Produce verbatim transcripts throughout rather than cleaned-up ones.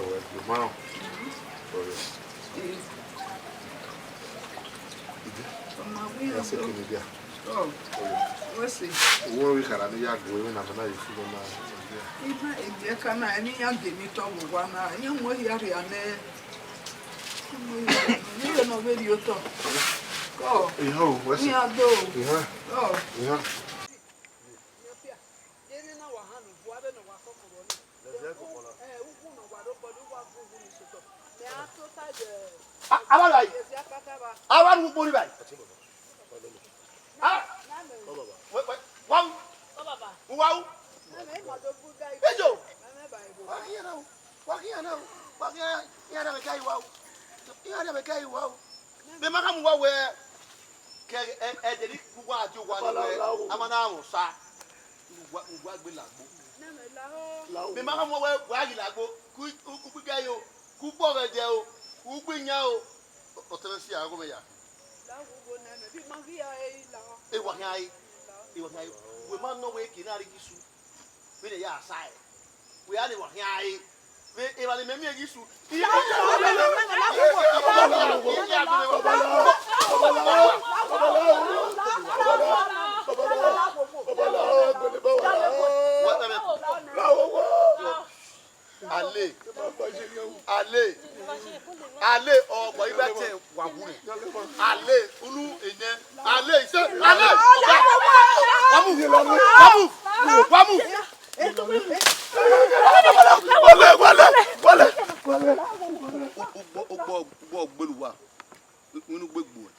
ẹwẹ, you man. Sorry. Ide. Ọ ma wẹ ya sẹ do. Kene dia. Ọ. Sorry. Wẹ sẹ. Owó rẹ khara ne ya gu ẹmwẹ na, ma na ye filo na. Iba ebe ka na, ẹmwẹ iran gie emwi tọ vbe owa na, iran mu ehia rhia nẹ. Iye ne ọ vbe rhie otọ. Kọ. Iho, wẹ sẹ. Iran do. Iho. Kọ. Iho. Ẹmwẹ ọfia, de emwi na wa họn ne uwa vbene ọ wa kọkọ vbọ nii. Ẹ, ukhu ne ọ wa rre obọ A, a wa gha yi. A wa ru ukpo ni ba yi. A, wẹ, wẹ, wa u. U wa u. Ejo. Wa khian na u. Wa khian na u. Wa khian, iran na vbe ga yi wa u. Iran na vbe ga yi wa u. Mẹ ma khama uwa wẹẹ, ke ẹ, ẹ, ẹdẹ ni uwa die owa ni wẹẹ, a ma na mwẹ osa, uwa, uwa gbe lagbo. Mẹ ma khama uwa wẹẹ, wa ghi lagbo, ku u, u, u gbe ga yo, ku u kpọ ghẹ dẹ o, u gbe iyan o, ọtẹn mwẹ si a gho mẹ ya. E wa khian re, e wa khian re, wẹ ma nọ wẹẹ ke na rre Jesu. Vbene ya sa ẹe, wẹ a ni wa khian re. Vbe evba ne imẹ miẹn Jesu. Ale, ale, ale, ọgbọ ighẹ te wa wu nẹ. Ale, unu enẹ. Ale, ise, ale. Wa mu, wa mu, wa mu. Wale, wale, wale, wale. Ugbọ, ugbọ, ugbọ gbelu wa. Unu gbe gbuẹ.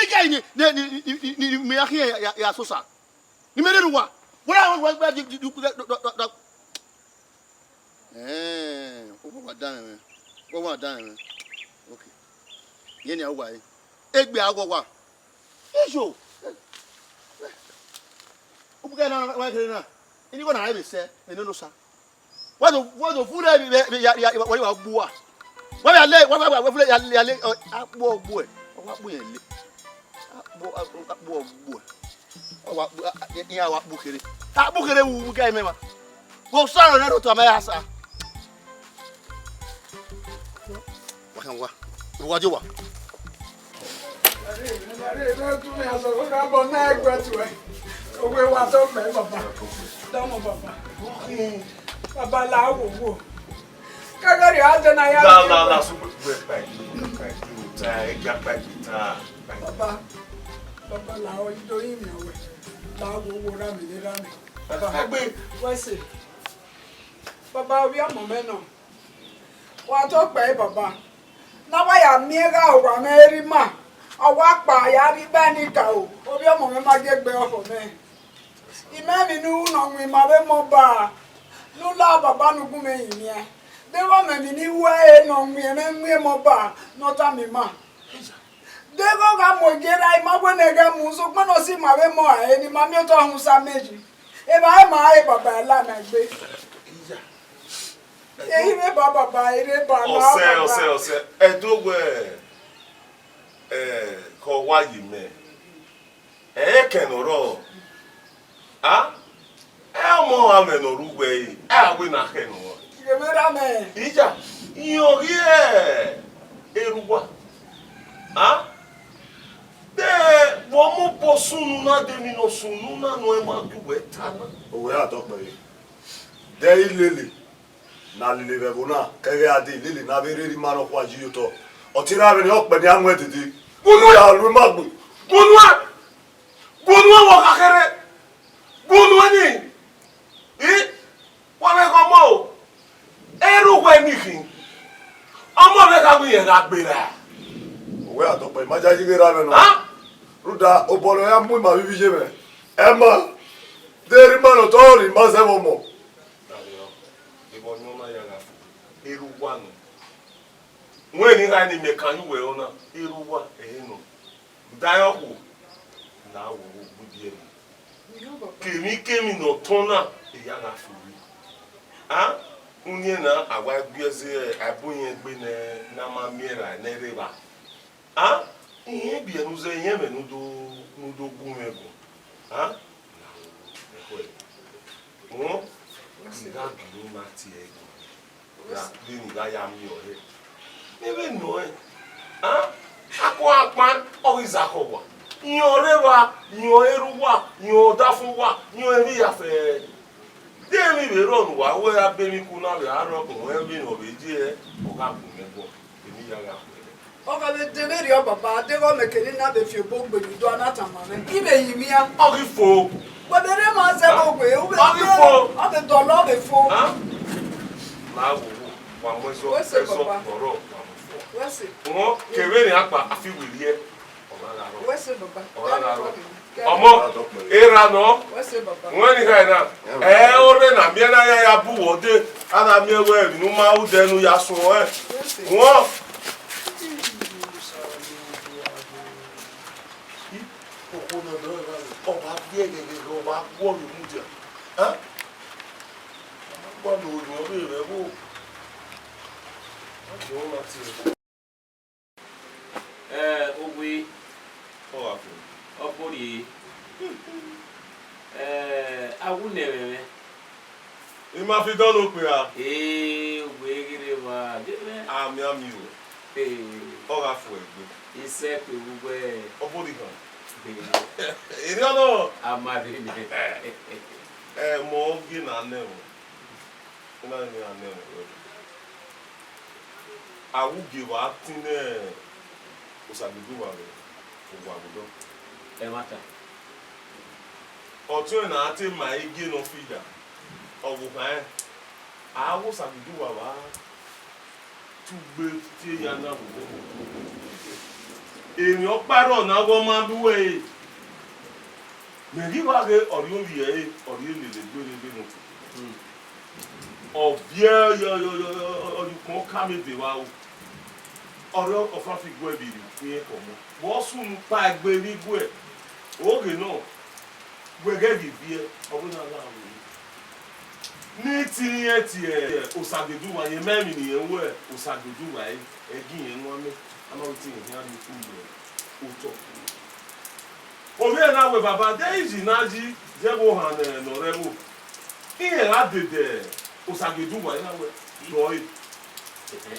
Ige ni, ni, ni, ni, ni, ni, me ya khian ya, ya, ya sosa. Ni me rre uwa. Wala, wala, wala, di, di, di, di, di, di. Ẹn, ọ wa da mwẹ. Ọ wa da mwẹ. Okay. Yẹn ni a wa re. Egbe a wa wa. Ijo. Ubuga na wa kere na. Ini ko na re se, eno no sa. Wa do, wa do fure vbe, vbe, ya, ya, wa, wa gbu wa. Wa ya le, wa, wa, wa, wa fure ya, ya le, ọ, a gbu ọ gbu ẹ. Wa gbu yẹn le. A gbu, a, a gbu ọ gbu ẹ. Ọ wa gbu, a, a, iran wa gbu kere. A gbu kere wu, wu ga imẹ ma. Wo sa ro na ro to ma ya sa. Wa kan wa. Wa je wa. Baba, la wo wo. Kẹgẹ rhie a dẹ na ya. La, la, la, so we, we, pa ibi, pa ibi, ta, ẹja pa ibi, ta. Baba, baba, la o, ido yin mi ọwẹ. La wo wo ra mi, ra mi. Baba, egbe. Wẹ se. Baba, ovbi ọmọ mwẹ nọ. Wa tọ kpẹre, baba. Ne a wa ya miẹn gha owa mwẹ rre ima, ọ wa kpa ya rri iba ni ka o, ovbi ọmọ mwẹ ma gie gbe ọkhọ mwẹ. Imẹ emwi ne u ru ne ọ winna ima vbe Mọba, ne u la baba ne u gu mwẹ yin imian. Deghẹ ọ mwẹ emwi ne I ru ẹre ne ọ winna mwẹ, mwẹ Mọba ne ọ tama ima. Deghẹ ọ gha mu ogie ra, I ma wẹ ne ghẹ mu, sokpan ne ọ si ima vbe mọ rae ne ima miẹn otọ họn usa mẹ yi. Evba ẹre ma re baba la na egbe. Ehi vbe ba baba, ere ba la ọsẹ, baba. Ọsẹ, ọsẹ. Ẹdo wẹ, ẹ, ke ọ wa ye mẹ. Ẹ, ẹkẹn ne ọ rrọọ. A? Ẹ, ọmọ amwẹ ne ọ rre uwẹ ẹre, ẹ, a wẹ ne a khẹ ne ọ rrọọ. Ghẹ mwẹ ra mẹ. Iya, iran ọ ghi ẹ, erha uwa. A? De vbe ọmọ obọ sunu na, de emwi ne ọ sunu na ne ọ ma gie uwẹ ta na? Owẹ a tọ kpẹre. De ilele ne a lele vbe ẹvbo na, kẹghẹ a de ilele ne a vbe rherhe ima nọkhua yi ye otọ. Ọ te ra vbene ọ kpẹ ne a mu ẹn dede. Unu ẹ! Ya ru ima gbe. Unu ẹ! Unu ẹ, wẹ ọ kha kherhe. Unu ẹ ni. I, wa mwẹ khẹ ọmọ o. Erha uwẹ ni khin. Ọmọ mwẹ kha wẹ irẹn gha gberra. Owẹ a tọ kpẹre, ima yayi ghe erha mwẹ nọ. Ha? Rhunmwuda obọ ne ọ ya mu ima vbe ivbi ye mwẹ. Ẹ ma, de erha ima ne ọ tọ rre ima zẹ vbe ọmọ. Dariọ, evba ọyọn na ya gha fo, erha uwa nọ. Wẹ ne I gha ne imẹ kan ye uwẹ ọna, erha uwa ẹre nọ. Dariọ khuo, la wo wo gbe ibiẹ nọ. Kemwikemwi ne ọ tọn na, I ya gha fo rre. A, uniẹn na, a wa gie ẹzẹ, a bu irẹn egbe nẹ, ne a ma miẹn ra nẹ rre evba. A, irẹn biẹ ne u zẹ, irẹn mwẹ ne u do, ne u do gu mwẹ gun. A, na wo wo, ẹkhuẹ. Wọn, I gha gie unu na tie ẹre gun. Ra vbene I gha ya miẹn ọre. Mẹ vbe nọ ẹn. A? Akọn akpan, ọ ghi zakhọ uwa. Yan ọre evba, yan erha uwa, yan ọdafẹn uwa, yan emwi iyafẹ. De emwi vbe rrọọ ne uwa wẹ a be emwi ku na vbe a rrọọ, ke ọ mwẹ vbene ọ vbe ye, ọ gha gun mwẹ guan. Emwi ya gha khuẹrhẹ. Ọ gha vbe de vberriọ baba, deghẹ ọ mẹ kene na vbe fi obọ gbe ne u do a na tama mwẹ. I vbe yi mwian. Ọ ghi fo. Wẹ vbe rre ma zẹ vbe ogbe, u vbe Ọ ghi fo. Ọ vbe dọlọ, ọ vbe fo. Hàn? Ma wo wo, wa mu ẹzọ, Wẹ sẹ ẹzọ baba. Ọrọ, wa mu. Wẹ sẹ. Wọn kevbe ne a kpa afi wiriẹ. Ọ gha gha rrọọ. Wẹ sẹ, baba. Ọ gha gha rrọọ. Ọmọ, erha nọ. Wẹ sẹ, baba. Wẹ ni kha na. Ẹ, ọrre na miẹn na ya ya bu wọ dee. A na miẹn wẹ emwi ne u ma ru dẹ ne u ya suẹn ọnrẹn. Wẹ sẹ. Wọn. Okhuo ne ọ dọghe evbare, ọ wa viẹ ghẹghẹghẹ, ọ wa guọ vbe mudia. Ẹ? Ọ ma gualọ oruẹn ọvbehe vbe ẹvbo. Ọ ma viọ ọmwa tie. Ẹ, owe. Ọ gha fo. Ọ gborrie. Ẹ, a wu nẹ ẹmwẹ mwẹ. I ma fi dọlọ okpia. Ee, uwẹ ghi rre evba, je mwẹ. Amianmian o. Ee. Ọ gha fo egbe. I sẹ ke vbe uwẹ. Ọ bọ rri han. Ee. Erriọ nọ. A ma rre nẹ. Ẹ, mọ gie na nẹ o. Ena ni a nẹ o. A wu gie vbe a tin nẹ Osagiduwa vbe owa vbe odọ. Ẹmwata. Ọtiọnrẹn ne a te ma igie ne ọ fi ya, ọvbokhan rẹn, a wẹ Osagiduwa vbe a tugbe tie ya na vbe odọ. Emwi ọkpa rrọọ ne a wẹ ọ ma lu ẹre. Mẹ ghi wa ghe ọ rhie ovbi ẹre, ọ rhie lele egbe rre vbene ọ viẹ yọ, yọ, yọ, yọ, ọ, ọ, ukpọn ọka mẹ dẹ vbe aro. Ọre ọfanfan guẹ vbe irri, irẹn ke ọmọ. Vbe ọ sunu kpa egbe vbe iguẹ, oghe nọ, wẹ ghẹ ghi viẹ, ọ wẹ na la aro. Ne I tie irẹn tie Osagiduwa, rẹn ma emwi ne irẹn wẹ Osagiduwa ẹre, ẹi gie irẹn nuan mẹ, a ma wẹ te irẹn khian rhie ukhu ye otọ. Ovbi ẹre na wẹ, baba, de izi na yi, zẹ vbe ohan ne ọ rre ẹvbo. Irẹn gha dede Osagiduwa, I na wẹ, dọe.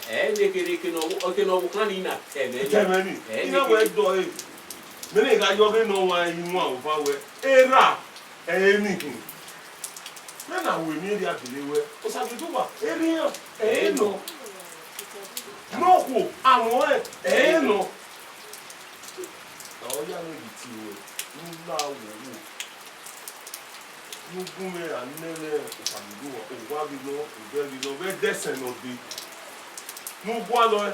Ẹ, ẹ, nekere eke ne ọ, eke ne ọvbokhan ni na tẹ mwẹ ni. Tẹ mwẹ ni. Ẹ, I na wẹ, nekere. Dọe. Mẹ ne I gha ye ọghe ne ọ wan iwan ova wẹ, erha, ẹ i re eni hin. Mẹ na ru emwi erriọ dele wẹ, Osagiduwa, erha iran, ẹ i re nọ. Ne okhuo, amwẹ ọnrẹn, ẹ i re nọ. Ọ ya ne I ghi tie ruẹ, ne u la wowo. Ne u gu mwẹ ra nene Osagiduwa, owa ghi nọ, odẹ ghi nọ, vbe ẹdẹsẹ ne ọ dee. Ne u gualọ ẹe,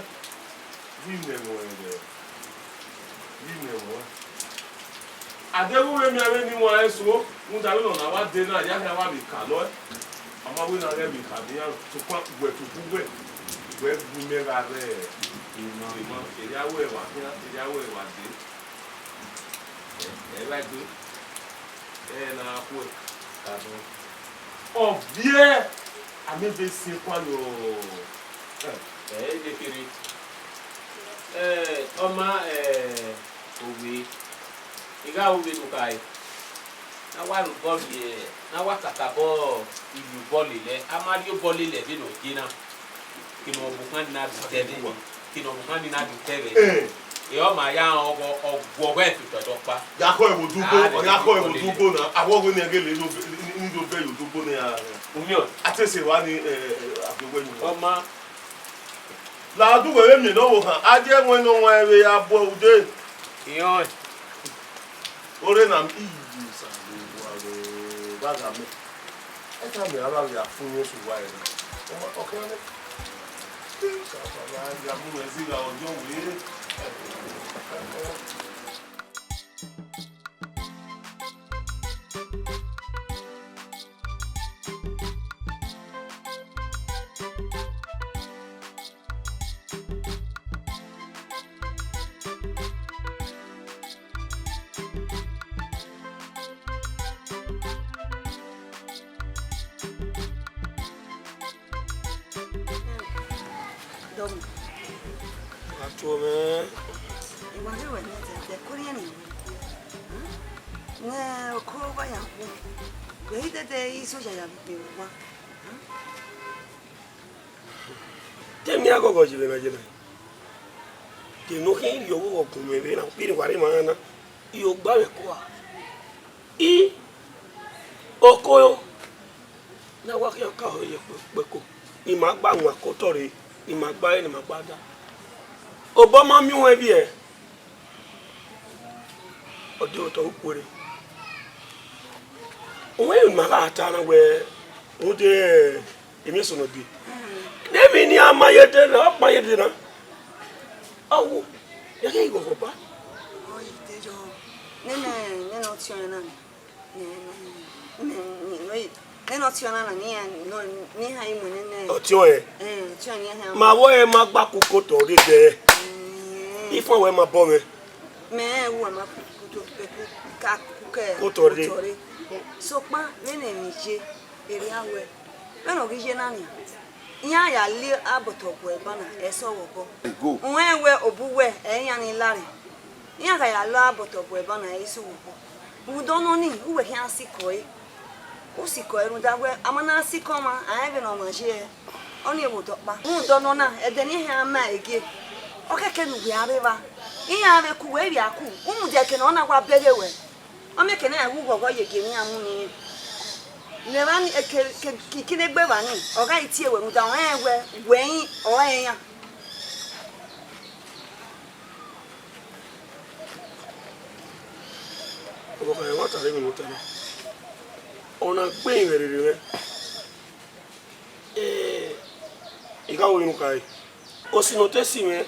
ghi nẹ ẹmwẹ ọnrẹn vbe, ghi nẹ ẹmwẹ ọnrẹn. A deghẹ u vbe miẹn vbene iwan ẹre so, rhunmwuda vbene ọ na wa dee na, ya khian wa vbe ka lọ ẹe. A ma wẹ na ghẹ vbe ka ne iran, sokpan wẹ tobọ uwẹ, wẹ gu mẹ gha rre emwa, erriọ wẹ wa khian, erriọ wẹ wa dee. Ẹ, ẹ vba egbe, ẹ na khuẹ. Ọ viẹ, a miẹn vbe siẹn kua yọ. Ẹ, ẹ, nekere. Ẹ, ọ ma, ẹ, owe. I gha ru vbene u khare. Na wa rhie obọ rhie, na wa kakabọ rhie obọ lele, a ma rhie obọ lele vbene ọ ye na. Ke ne ọvbokhan ni na du tẹ vbe, ke ne ọvbokhan ni na du tẹ vbe. Eh. E ọ ma ya rẹn ọghọ, ọ guọghọ ẹfe tọdọ ọkpa. Ya khọ ẹvbo dugbo, ah, ọ ya khọ ẹvbo dugbo na, awọ wẹ ne ẹghẹ le ne do bẹ yo dugbo ne a. Umiọn. A te sẹ wa ni, eh, eh, a be wẹ ni. Ọ ma. La du wẹ vbe miẹn ne ọvbokhan, a je ẹmwẹ ne ọ wan ẹvbe ya bu ẹre ude. Iran. Ore na mi, iyi sa lo wa vbe ba ga mẹ. Ẹta mẹ a ra vbe a fun yẹn sẹ uwa ẹre. Ọ ma, ọ khian nẹ. Sa sa ya mu mwẹ zẹ gha ọjọ wẹ. Dọmọ. Wa tuo mwẹ. Ìwà rẹ wẹ̀ ní ẹ̀jẹ̀ jẹ́ kó rí ẹ̀rìn ìwé. Ní ọkọ wáyà kú. Wẹ̀ yí dẹ́dẹ́ yí sójà yà lùgbè wá. Te emwi aghọghọ ye vbe na ye na? Te ne u khin rhie ọghọghọ gun mwẹ vbe na, vbene wa rre emwa na, I ogba vbe ẹko a. I oko na wa khian ka ọre ye kpeko, ne ima gba wan ke otọ rre, ne ima gba re, ne ima gba da. Obọ ma miẹn uwẹ vbiẹ, ọ de otọ u kuerre. Uwẹ ma gha ta na wẹ, rhunmwuda emwi eso ne ọ dee. Ne emwi ne a ma ye dee na, ọ kpa ye dee na. Awo, ya ghe ighọghọ ba. Ọ yi te yọ. Nene, nene ọtiọnrẹn na ni. Nene, nene, nene, nene ọtiọnrẹn na ni, ni, ni ha imu nene. Ọtiọnrẹn? Eh, ọtiọnrẹn ni ha. Ma vbe ọre ma gba ku kotọ ghe dẹ. Eh. Ifan wẹ ma bọ mwẹ. Mẹ wu ma ku, ku, ku, ku, ka, ku kẹ, kotọ rre. Kotọ rre. Sokpan, vbene emwi ye, erriọ wẹ. Vbene ọ ghi ye na nian. Iran ya le abọtọ bu ẹban na, ẹsọ vbe obọ. Ego. Rẹn wẹ obọ uwẹ, ẹ i iran ni la rẹn. Iran gha ya lọ abọtọ bu ẹban na, ẹ i sẹ uwẹ obọ. Rhunmwuda ọnọni, uwẹ khian sikọ ẹre. U sikọ ẹre rhunmwuda wẹ, a ma na sikọ ọmwa, a rẹn vbene ọmwa ye ẹre. Ọnii vbe odọkpa. Rhunmwuda ọnọna, ẹdẹ ne iran khian ma ẹre gie. Ọ kẹkẹ ne uwẹ a rre evba. Iran vbe ku uwẹ, ivbi a ku. U mudia eke ne ọ na wa bẹghe wẹ. Ọ miẹn eke ne a wu ghọghọ ye gie ne iran mu ne irẹn. Ne evba ni, eke, ke, ke, ke ne egbe evba ni, ọ gha i tie wẹ rhunmwuda, ọ rẹn wẹ, wẹ i, ọ rẹn iran. Ọvbokhan ẹmwata rre emwi ne u ta na. Ọna gbe mwẹ rere mwẹ. Eh, I gha ru emwi ne u khare. Osi ne ọ te si mwẹ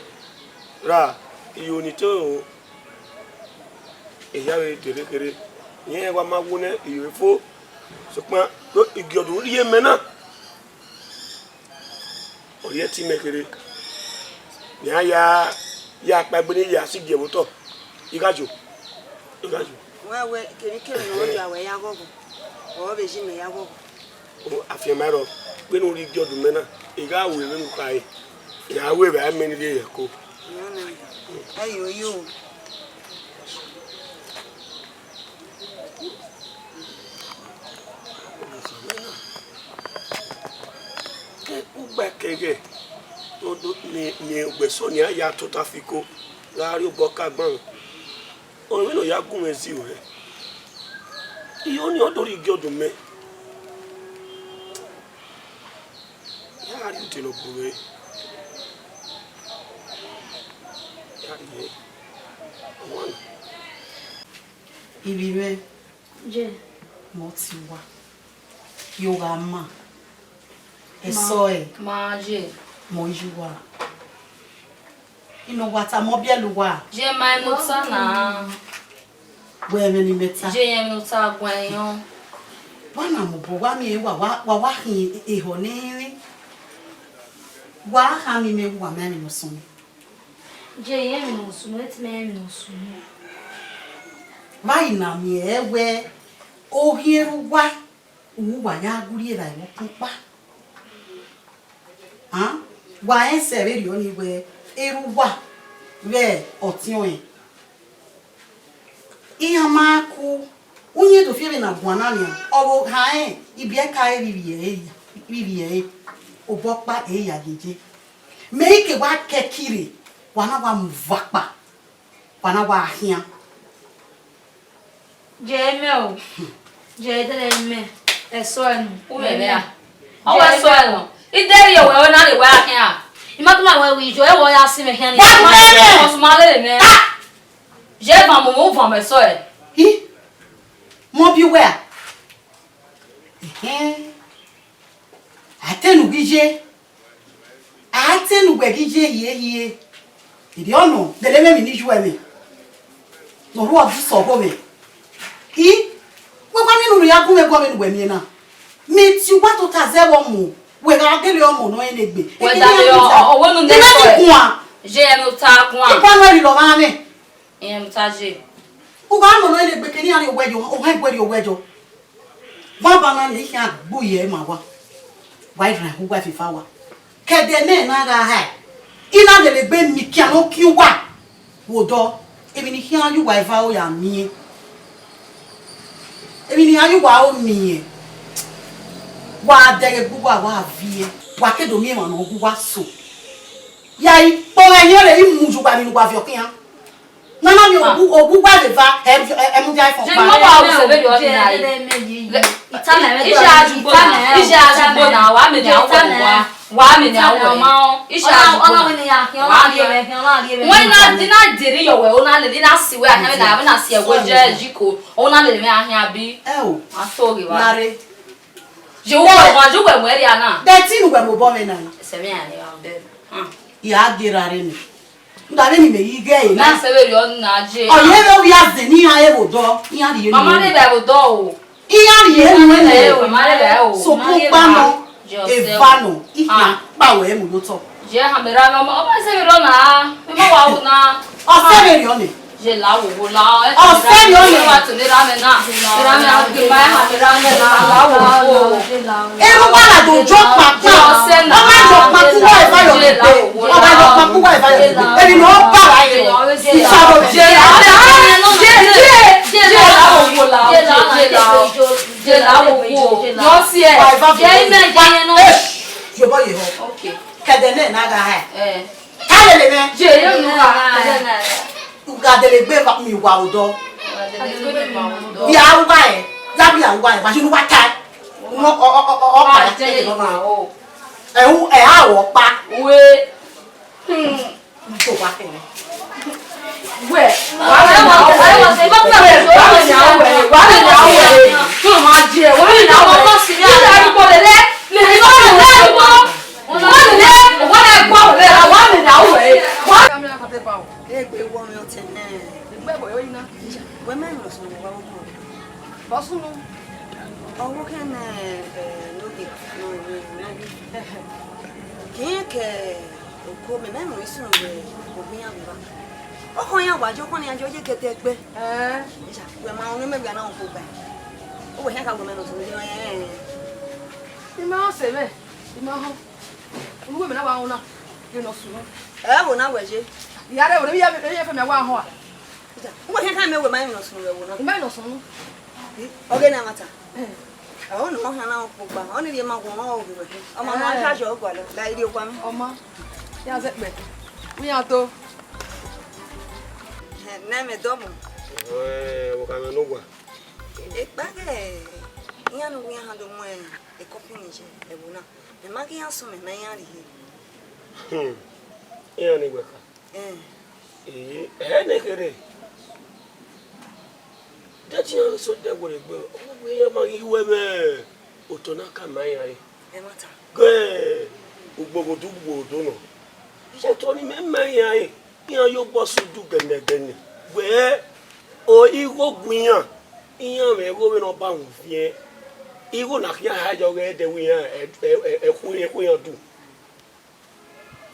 ra, iyo ni te ro, ehia vbe dere kherhe. Irẹn wa ma wu nẹ iyo fo. Sokpan, igiọdu rhie mẹ na. Ọ rhie ẹtin mẹ kherhe. Ne a ya, ya kpaegbe ne I ya si gie vbe otọ. I gha yo. I gha yo. Wẹ, wẹ, kevbe kevbe ne ọ ya wẹ ya ghọghọ. Ọ vbe ji mẹ ya ghọghọ. O, afianma rrọọ, vbene u rhie igiọdu mẹ na, I gha ru emwi ne u khare. I gha ru evbare mẹ ni rhie ye ẹko. Ẹyo, yo. Ke ugba kẹghẹ, ne, ne ugbẹn eso ni a ya tota fiko, gha rrie obọ ka gban. Ọmwa ne ọ ya gu mwẹ zẹ ruẹ, iyo ni ọ do rhie igiọdu mẹ. Ya rhie ude ne ọ gbe ruẹ. Ya rhie ọmwa na. Ivbi mwẹ, ye, mẹ ọtẹn uwa, ye ogha ma, ẹsọe, ma ye, mẹ ọ ye uwa. Inu wa tama ọ biẹlẹ uwa. Ye ma emwi ne u ta na. Wẹ ẹmwẹ ne imẹ ta. Ye emwi ne u ta guan yan. Wa na mu obọ, wa miẹn wa, wa, wa, wa khin ehọ ne rinrin. Wa kha miẹn imẹ, wa ma emwi ne ọ sunu. Ye emwi ne ọ sunu, ẹ te mẹ emwi ne ọ sunu. Vbe a i na miẹn wẹ, ohiẹn erha uwa, uwa ya gu rhie evbare vbe ọkpọkpa. An, wa rẹn sẹ vberriọ ni wẹ, erha uwa vbe ọtiọnrẹn. Iran ma ku, uyẹn do fi vbe na guan na nian, ọ vbe okhan rẹn, ibiẹka ẹre vbe ivbi ẹre ya, vbe ivbi ẹre, obọ ọkpa ẹre ya ghe ye. Mẹ i ke wa kẹki rre, wa na wa mu uva kpa, wa na wa khian. Jẹ mẹ o. Jẹ dẹrẹ mẹ. Ẹsọ ẹnu. U mẹ vbe a? Ọ wẹ ẹsọ ẹnu. I de rhie wẹ, ọ na rhie wẹ a khian. I ma tama wẹ vbe iyo, ẹ wẹ ọ ya si mwẹ khian ni. Wa mẹ mẹ. Ọ suma lele mẹ. Ye van mu mu van mẹ sọ ẹ. Hi. Mọ bi wẹ a? Ẹhẹn. A te enu ghi ye, a te enu wẹ ghi ye hie hie. Erriọ nọ, dẹlẹ emwi ni yu ẹmwẹ ne ọ rhuọ bu sẹ ọghe mwẹ. I, wẹ wa miẹn ne unu ya gu mwẹ guan vbene uwẹ miẹn na. Mẹ tie uwa tota zẹ vbe ọmọ, wẹ gha gele ọmọ nọ rẹn egbe. Wẹ dale ọwẹ unu ne sọ ẹ. Guan. Ye ẹmwẹ ota guan. Ikua nọ rhirọ vbe amwẹ. Iran ta ye. U gha nọ nọ rẹn egbe ke ne iran rhie owẹ yọ, ohan egbe rhie owẹ yọ. Banbanna ne I khian gbe uyi ẹre ma wa, wa i rhan ẹho uwa fifa wa. Ke ẹdẹ nẹ na gha hae, I na lele egbe miẹn ikian ne ọ kiẹn uwa vbe odọ, emwi ne I khian ye uwa eva ro ya miẹn. Emwi ne I khian ye uwa ro miẹn. Wa dẹghe gbe uwa, wa viẹ, wa ke do miẹn emwa ne ọ gu uwa so. Ya i kpọnmwẹ ẹyẹn rre, I mu ye uwa emwi ne uwa viọ khian. Nana miẹn ogu, ogu uwa vbe eva, ẹ, ẹ, ẹ mudia fọn kpa. Jẹ mọ wa ru sẹ vberriọ ni na re. Itan na, iṣẹ adugbo na, iṣẹ adugbo na, wa mẹ ni awọ wa, wa mẹ ni awọ. Iṣẹ adugbo na. Wẹ na di na deri yọ wẹ, o na lele na si wẹ, a na si ẹwẹ jẹ jiko, o na lele mẹ ahian bi. Ẹ o. A so ghe wa. Nare. Ye uwẹ wa, ye uwẹ wẹ ria na. Dẹ tin uwẹ mobọ mwẹ na. Sẹ mẹ ya ni wa bẹ. Ya ghe ra re ni. Rhunmwuda vbene imẹ ghi ghe ẹre na. Na sẹ vberriọ na je. Ọ ye vbe ovbi azẹn ne iran re vbe odọ, iran rhie Mama ne vbe odọ o. Iran rhie nuẹn nẹ. Mama ne vbe o. Sokpan ukpa nọ, eva nọ, iran kpa wẹ mu ye otọ. Je ha mẹ ra mẹ, ọ ma sẹ vberriọ na. Mẹ ma wa ru na. Ọ sẹ vberriọ nẹ. Je la wo wo la. Ọ sẹ vberriọ nẹ. Wa to ne ra mẹ na. Ra mẹ a ke ma ha mẹ ra mẹ na. La wo wo. Erhunmwu na do jọ kpakpa. Ọ ma jọ kpakpa uwa eva yọ gbe. Ọ ma jọ kpakpa uwa eva yọ gbe. Emwi ne ọ ba ra ye. Isaro je la. Je, je, je la wo wo la. Je la wo wo. Yọ si ẹ. Je ime je yẹn nọ. Yobọ ye họ. Okay. Kẹdẹ nẹ na gha hẹ. Eh. Ka lele mwẹ. Je ye nu gha. U gha dele egbe miẹn uwa odọ. Bia uwa ẹ, ya bia uwa ẹ, wa si ne uwa ta ẹ. Ọ, ọ, ọ, ọ, ọ, ọ, pa ya, ẹ, nọ na. Ẹ, u, ẹ, a wọ pa. Uwe. Hmm. Ito wa kẹrẹ. Wẹ, wa rẹ na wẹ, wa rẹ na wẹ, wa rẹ na wẹ, wa rẹ na wẹ. Egbe wọ mwẹ ọtẹn nẹ. Wẹ mẹ nọ sunu wẹ wa wọ. Bọ sunu. Ọ wọ kẹ nẹ, eh, nogie, no, no, nogie. Kẹ irẹn ke oko mẹ, mẹ nọ sunu wẹ ogun iran vbe evba. Ọkọ iran wa je, ọkọ ne iran je, ọ je kẹdẹ gbe. Eh. Wẹ ma ọnrẹn mẹ wẹ a na oko gba. Ọ wẹ hia ka wẹ mẹ nọ sunu, eh. I ma sẹ mwẹ, I ma họn. Unu wẹ mẹ na wa họn na, ghe nọ sunu. Ẹ wo na wẹ ye. Iya rẹ wo, iya, iya fẹ mẹ wa họn a. Uwẹ khian khama wẹ ma emwi ne ọ sunu vbe ẹvbo na. I ma emwi ne ọ sunu. Ọghe ne a mata. Ọ na ọ khian na kpogba, ọ ni rhie ma wọn ọ ghi wẹ. Ọ ma ma Eh. charge ọ gualọ, la iri okpa mwẹ. Ọ ma. Ya zẹ kpẹ. Mi ya do. Nẹ mẹ dọmọ. Ẹhẹn, vbe okhamẹ ne uwa. Ekpa ghe iran ne uwa iran do mu e company ye ẹvbo na. Mẹ ma ghi iran sunu, mẹ ma iran rhie. Hmm. Iran ni wẹ kha. Eh. Ee, ẹ ne kherhe. Dẹtiẹn ọre sẹ odẹ werriegbe, ọ wẹ iran ma ghi ru ẹmwẹ otọ na ka ma iran re. Ẹmwata. Gẹ ugboghodo ugboghodo nọ. Otọ ni mẹ ma iran re, iran ye obọ sẹ udu gẹnẹgẹnẹ. Wẹ o igho gu iran, iran mwẹ igho vbene ọ ba wọn viẹn. Igho na khian ha yọ ghẹ ẹdẹ wẹ iran ẹ, ẹ, ẹ, ẹ khu iran, ẹ khu iran du.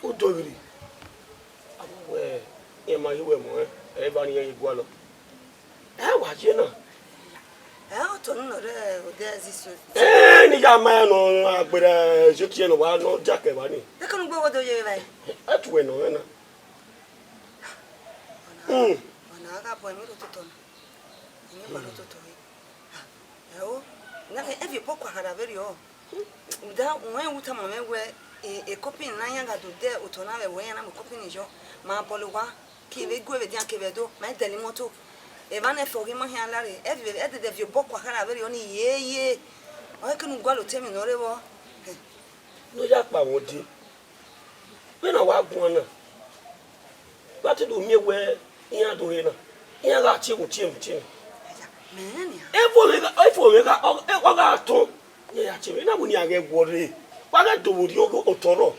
Odọ vberri, avbe wẹ iran ma ghi wẹ mọ rẹn, ẹ i vba ne iran ye gualọ. Ẹ wa ye na. Ẹ, otọ ni nọ rre odẹ Zisu. Ẹ, ne I ya ma rẹn nọ, agbera Ezekiel nọ wa nọ dia kẹ evba ni. Dekẹn ugbo wo do ye vbe evba? Ẹ tuẹ nọ rẹn na. Ọna, Hmm. ọna gha bọ emwi rre ototọ na. Emwi gba rre ototọ re. Ẹ o, na, ẹ viọ obọ kua khara vberriọ. Uda, uwẹ wu tama mwẹ wẹ, e, e company ne iran gha do de otọ na vbe ẹvbo iran na mu company yọ, ma bọlọ owa, ke vbe gue vbe edian ke vbe Ẹdo, ma i dẹlẹ imọto. Evba ne ẹfe ọ ghi ma khian lare, ẹ vbe, ẹ dede viọ obọ kua khara vberriọ ni yeye. Ọ i kene u gualọ otọ emwi ne ọ rre vbọ. Ne ọ ya kpa mwẹ odin. Vbene a wa guan na, wa te do miẹn wẹ iran do rre na, iran gha tie wu tie wu tie wu. Mẹ nian. Efo mwẹ gha, efo mwẹ gha, ọ, ọ gha tọn, iran ya tie mwẹ. Na wẹ ne iran ghẹ wọ rre, wa ghẹ do vbe orhiọn otọ rrọọ.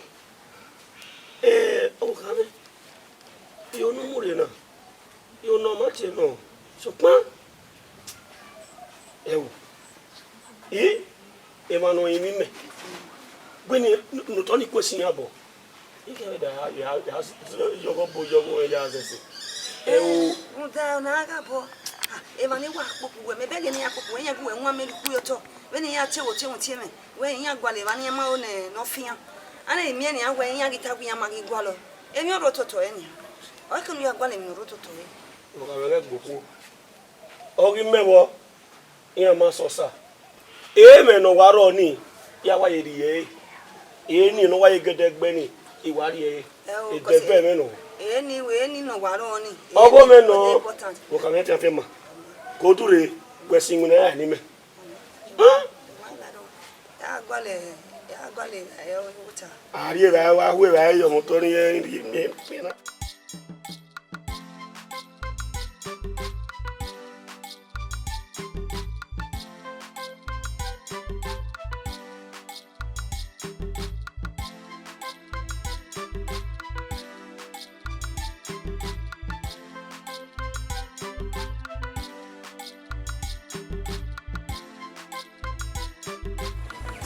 Eh, ọvbokhan mwẹ, iro ne u mu rre na, iro ne ọ ma tie nọ, sokpan, ẹ o, i, emwa ne ọ rinmwian mẹ, wẹ ne, ne otọ ni kue sin iran obọ. Ikẹvbe da ya, ya, ya, yọghọ bo, yọghọ ya zẹse. Ẹ o. Rhunmwuda ọna gha bọ. Ah, emwa ni wa kpokpo wẹ, mẹ bẹghe ne iran kpokpo wẹ, iran gu wẹ wan mẹ rhie ukpu ye otọ. Vbene iran tie wo tie wo tie mwẹ, wẹ iran gualọ emwa ne iran ma ro nẹ, ne ọ fian. A na miẹn nian wẹ iran ghi ta wẹ iran ma ghi gualọ. Emwi ọ rre ototọ ẹre nian. Ọ i kene u ya gualọ emwi ne ọ rre ototọ ẹre. Ọghe mwẹ ghẹ gboko. Ọ ghi mẹ vbọ, iran ma sẹ osa. Emwi ne ọ wa rrọọ ni, ya wa ye rhie ẹre. Eni ne ọ wa ye gẹdẹgbẹ ni, I wa rhie ẹre. Ẹ o, edẹbẹ mwẹ nọ. Eni, eni ne ọ wa rrọọ ni. Ọghe mwẹ nọ, ọghe important. Okhamẹ fian fian ma. Ko dure, wẹ si iwinna ya ni mẹ. Hẹn? Ya gualọ, ya gualọ, ẹ, ota. A rhie evbare, wa hu evbare ye ọmọtọ ni, ẹ, ẹ, ẹ, ẹ, na.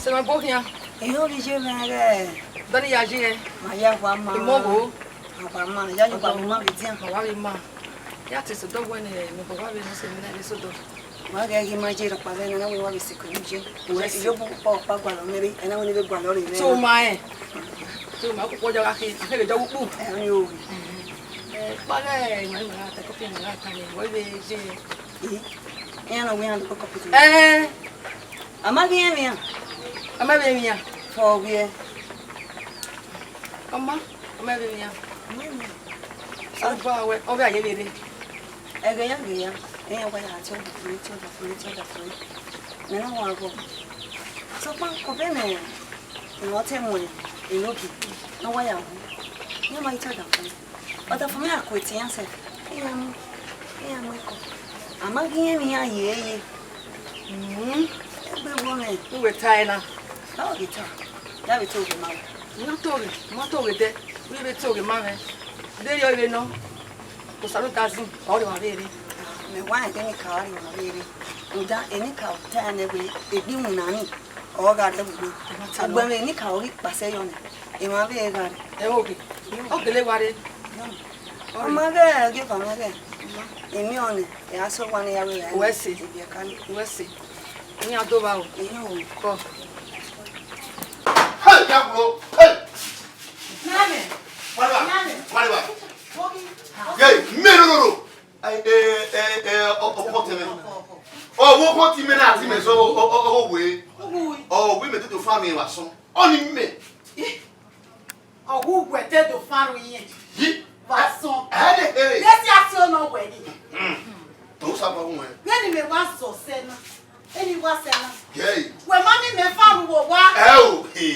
Sẹ ma bo khian. Ehọ vbe iye mwẹ rẹ. Dọni ya yi ẹn. Ma ya wa ma. Imọ wo. Wa ma, ya yi wa ma vbe dian. Ma wa vbe ma. Ya te sẹ odọ wẹ ne mẹ bọ wa vbe ne sẹ mẹ na vbe sẹ odọ. Wa ghẹ ghi ma je rhọkpa vbe ne na wẹ wa vbe sikẹ ni je. Wẹ si. Iyo bu kpọ kpa gualọ mwẹ rre, ẹna wẹ ne vbe gualọ rre mwẹ. To ma ẹn. To ma kpokpo ja gha khe, a khe vbe dọ ukpu. Ẹ, ọni o. Ẹ, kpa ghẹ, ma, ma gha ta kọpi, ma gha ta ni, wẹ vbe je. Ẹ, iran nọ wẹ iran do kọkọ piti. Ẹ. A ma ghi rẹn emwi iran. A ma vbe emwi iran. Fọ wiẹ. Ọ ma, a ma vbe emwi iran. A ma emwi iran. Osanobua wẹ, ọ vbe a ye vbe rre. Ẹghẹ ya, ẹghẹ ya, iran wa ya tie ọdafẹn, tie ọdafẹn, tie ọdafẹn. Mẹ na wa ghọ. Sokpan, ọ vbe nẹ, emwa ọtẹn mu enogie, ne ọ wa ya wu. Iran ma tie ọdafẹn. Ọdafẹn mwẹ a ku etian sẹ, iran mu, iran mu ẹko. A ma ghi rẹn emwi iran ye ye. Hmm. Egbe vbo mwẹ. Uwẹ tae na. Ọ ghi ta. Ya vbe to ghe ma. Ma to ghe, ma to ghe dẹ. Uwẹ vbe to ghe ma mwẹ. Deghẹ ọ vbe nọ. Osa do da zin, ọ rre wa vbe rre. Mẹ wa rẹn enikaro rre wa vbe rre. Rhunmwuda enikaro ta nẹ wẹẹ egbe iwinna ni, ọ gha rre vbe. Agbọn mwẹ enikaro ghi kpasẹ yọ nẹ, emwa vbe gha rre. Ẹ, oke. Ọ gele wa rre. Ọ ma ghẹ, gie ọba ma ghẹ. Emwi ọnii, ẹ a sẹ owa ne ya vbe ra. Wẹ se. Ibiẹka ni. Wẹ se. Iran do vba o. Iran o. Kọ. Hey, ya bro. Hey. Nane. Whatever. Nane. Whatever. Ogi. Hey, me no no no. Ẹ, ẹ, ẹ, ẹ, ọ, ọ, ọkọ tẹ mẹ. Ọ, wo kọ ti mẹ na ti mẹ sọ, ọ, ọ, ọ, ọ, we. Ọ, we mẹ te do fa mi wa sọn. Ọ ni mẹ. Ọ gu wẹ te do fa ru iyẹn. Yi. Wa sọn. Ẹ, ẹ, ẹ. Lesi asi ọ nọ wẹ ni. Hmm. To sa pa wọn. Vbene mẹ wa sọ sẹ na. Eni wa sẹ na. Yay. Wẹ ma ni mẹ fa ru wo wa. Ẹ o. He.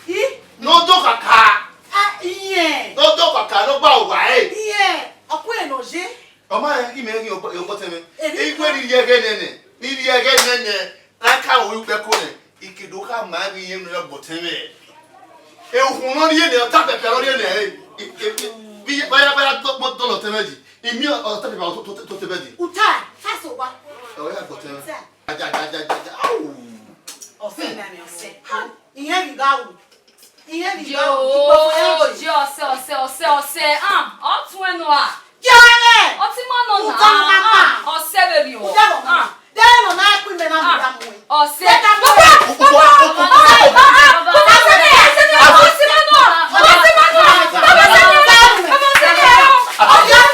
Yi. No do kaka. A, iyẹn. No do kaka, no gba wa ẹ. Iyẹn. Ọkụ eno je. Ọ ma rẹn ghi mẹ ghi ọgbọ-, ọgbọ tẹ mwẹ. Eri Igwe ni rhie ẹghẹ nẹnẹ, ni rhie ẹghẹ nẹnẹ, na ka ru ukpẹ ko nẹ, I ke do kha ma ghi yẹn ne ọ gbọ tẹ mwẹ. Ehun nọ rhie nẹ, ọ ta pẹpẹ nọ rhie nẹ, I, I, I, vaya, vaya, dọ-, dọ-, dọlọ tẹ mwẹ ji. I miẹn ọ ta pẹpẹ to, to, to tẹ mwẹ ji. Uta, ta so wa. Ọ ya gbọ tẹ mwẹ. Uta. Ja, ja, ja, ja, ja. Au. Ọsẹ na ni ọsẹ. Ha, iyẹn vbe gha ru. Iyẹn vbe gha ru. Yo, yo, ọsẹ, ọsẹ, ọsẹ, ọsẹ. Ah, ọ tuẹn nọ a. Jẹrẹ! Ọtí ma nọ na. Uta na pa. Ọsẹ vbe rriọ. Uta nọ na. Ah. Dẹ nọ na ku imẹ na mi da mu. Ọsẹ. Dẹ da mu. Baba, baba, baba, baba, ọsẹ ma nọ. Ọsẹ ma nọ. Baba, ọsẹ ma nọ. Baba, ọsẹ ma nọ. Ọsẹ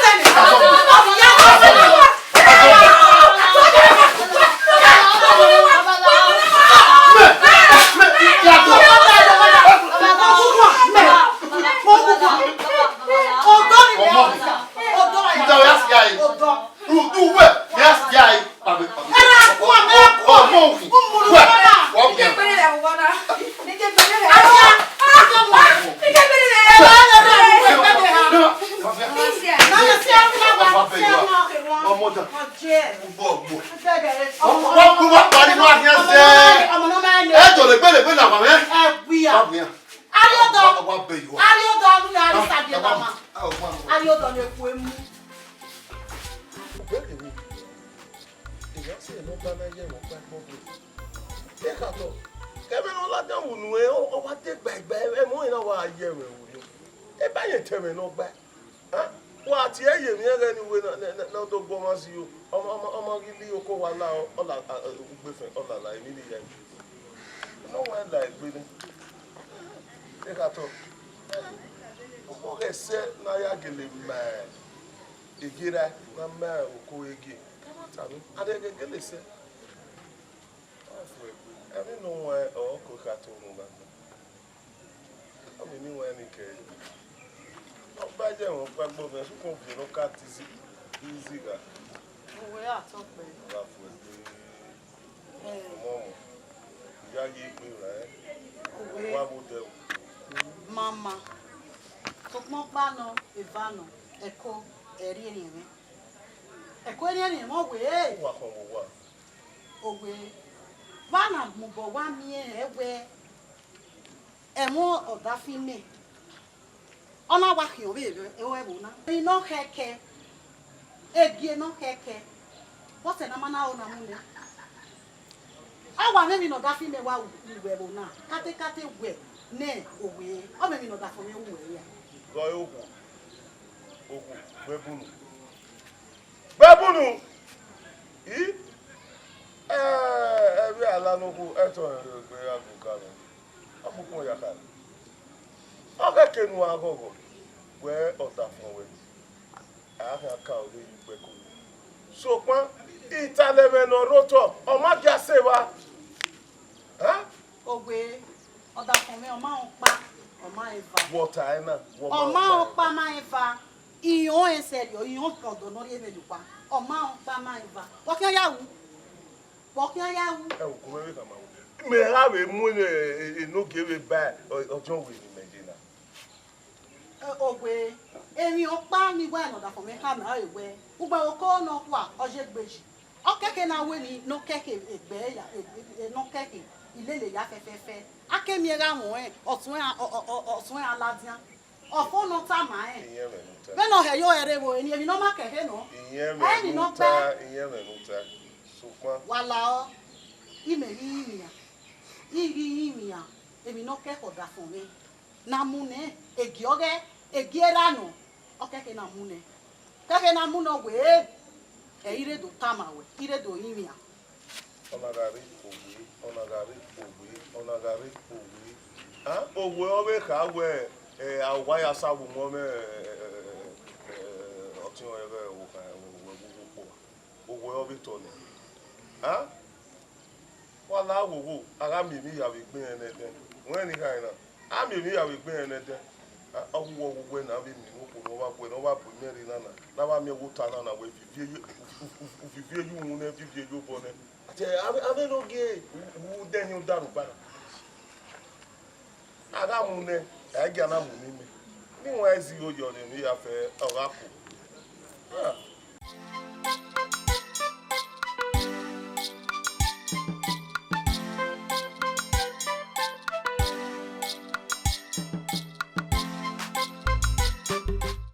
ma nọ. Ọmọ dan. Ugbọ, ugbọ. Wọ́n kú wọ́n parí máa fi ẹ́ sẹ́. Ẹ jọ lè gbélé gbélé àwọn ẹ. Ẹ wíyà. Wọ́n bìyàn. Ariodọ. Wọ́n bẹ yìí wá. Ariodọ ọdún ni Arisa di ẹ bá ma. Ariodọ ni eku emu. Ìyá sì ló bá náà yẹ̀wò pẹ́pọ́ bí. Ẹ kà tọ̀. Kẹ́mi ló ládé wù nù ẹ, ọ wá dé gbàgbà ẹ mọ́ iná wa yẹ̀wò wò ni. Ẹ bá yẹn tẹ̀wẹ̀ náà gbà. Wa tie ye emwi ẹghẹ ne uwẹ na, na, na, na do gu ọmwa si yo. Ọmọ, ọmọ, ọmọ ghi li oko wa la, ọ la, a, a, ugbefẹn, ọ la la, emwi ni ya. Nọ wa la egbe nẹ. Ẹ kha tọ. Ọmọ ghẹ sẹ ne a ya gele ma egie ra, na ma oko egie. Kamata nọ, a de gele sẹ. Ọ fu egbe. Emwi ne ọ wan ọkọ kha tọ unu na. Ọ vbe ne iwẹn ni kẹ. Ọ gba ye ẹmwẹ ọkpa ẹgbọ mẹ, sokpan ovie ne ọ ka te izi, izi gha. Uwẹ a tọ kpẹ. Ọ gha fu egbe. Ẹ. Ọmọ ọmọ. Iya ye egbe ra ẹ. Uwẹ. Wa vbe odẹ o. Mama. Sokpan ọkpa nọ, eva nọ, ẹko, ẹrriẹrriẹnmwẹ. Ẹko ẹrriẹrriẹnmwẹ ọ wẹ. Wa khọn vbe owa. Owe, vbe a na gbẹn obọ wa miẹn rẹn wẹẹ, ẹmwẹ ọdafẹn mẹ, ọ na wa khian ọvbehe ẹvbo na. Emwi ne ọ khẹkẹ, egie ne ọ khẹkẹ, vbọsẹ ne a ma na ro na mu nẹ. A wa mwẹ emwi ne ọ da fi mẹ wa ru wẹ ẹvbo na, katekate wẹ ne owe, ọ mwẹ emwi ne ọ da fo mwẹ ru wẹ ya. Ghe okhuo, okhuo, gbe bunu. Gbe bunu. I? Ẹ, ẹvbi ala ne okhuo, ẹtọ rẹ gbe ra gu ka mwẹ. Ọ kpokpo ya kha. Ọ ghẹ ke ne uwa ghọghọ, wẹ ọdafẹn wẹ. A khian ka ọre ye ukpẹko. Sokpan, italẹ mwẹ ne ọ rre otọ, ọ ma gia sẹ evba. Hẹn? Owe, ọdafẹn mwẹ, ọ ma rẹn ọkpa, ọ ma rẹn eva. Wẹ ọ ta ẹre na, wẹ ọ ma Ọ ma rẹn ọkpa ma rẹn eva. Irẹn ọnrẹn sẹrriọ, irẹn ọdọ ne ọ rhie mwẹ ye owa. Ọ ma rẹn ọkpa ma rẹn eva. Vbe ọ khian ya ru? Vbe ọ khian ya ru? Ẹ, uko mwẹ vbe khama ru. Mẹ gha vbe mu ene, e, enogie vbe ba ọ, ọdiọn wẹ ne imẹ ye na. Ẹ, owe, emwi ọkpa ni wẹ ne ọdafẹn mwẹ khama ẹre wẹ, ugbẹn oko nọkhua, ọ ye egbe yi. Ọ kẹkẹ na wẹ ni, ne ọ kẹkẹ egbe ya, e, e, e, ne ọ kẹkẹ ilele ya fẹfẹfẹ. A ke miẹn gha mwẹ ọnrẹn, ọ suẹn a, ọ, ọ, ọ, ọ suẹn a ladian. Ọ fo ne ọ tama rẹn. Iyẹn mwẹ ne u ta. Vbene ọ hẹ yo ẹre vbe eni, emwi ne ọ ma kẹkhe nọ. Iyẹn mwẹ Ẹni ne ne ọ u ta, gbẹ. Iyẹn mwẹ ne u ta. Sokpan. Wa la ọ, imẹ ghi rinmwian, I ghi rinmwian, emwi ne ọ kẹkẹ ọdafẹn mwẹ. Na mu nẹ, egie ọghẹ, egie erha nọ, ọ kẹkẹ na mu nẹ. Kẹkẹ na mu nẹ wẹ, ẹ, I rre do tama wẹ, I rre do rinmwian. Ọ na gha rre owe, ọ na gha rre owe, ọ na gha rre owe. A, owe ọ vbe kha wẹ, ẹ, a wa ya sa vbe umwẹ, ẹ, ẹ, ọtiọnrẹn ghẹ okhan, wẹ, wẹ, wẹ, wẹ, wẹ, owe ọ vbe tọ nẹ. A? Wa la wowo, a gha miẹn emwi ya vbe egbe irẹn nẹdẹn. Wẹ ni khare na, a miẹn emwi ya vbe egbe irẹn nẹdẹn. A, ọ wu wẹ, ọ wu wẹ ne a vbe miẹn okhuo ne ọ vba guẹ, ne ọ vba bu imẹ rre na na, ne a vba miẹn wẹ ota na na, wẹ vivie ye, u, u, u, u vivie ye uhunmwu nẹ, vivie ye obọ nẹ. A te, a vbe, a vbe nogie, u, u dẹ hin udarhugba na. A gha mu nẹ, a i gia na mu ne imẹ. Ne iwan ẹzi igho yọ ne emwi ya fẹ, ọ gha khuo.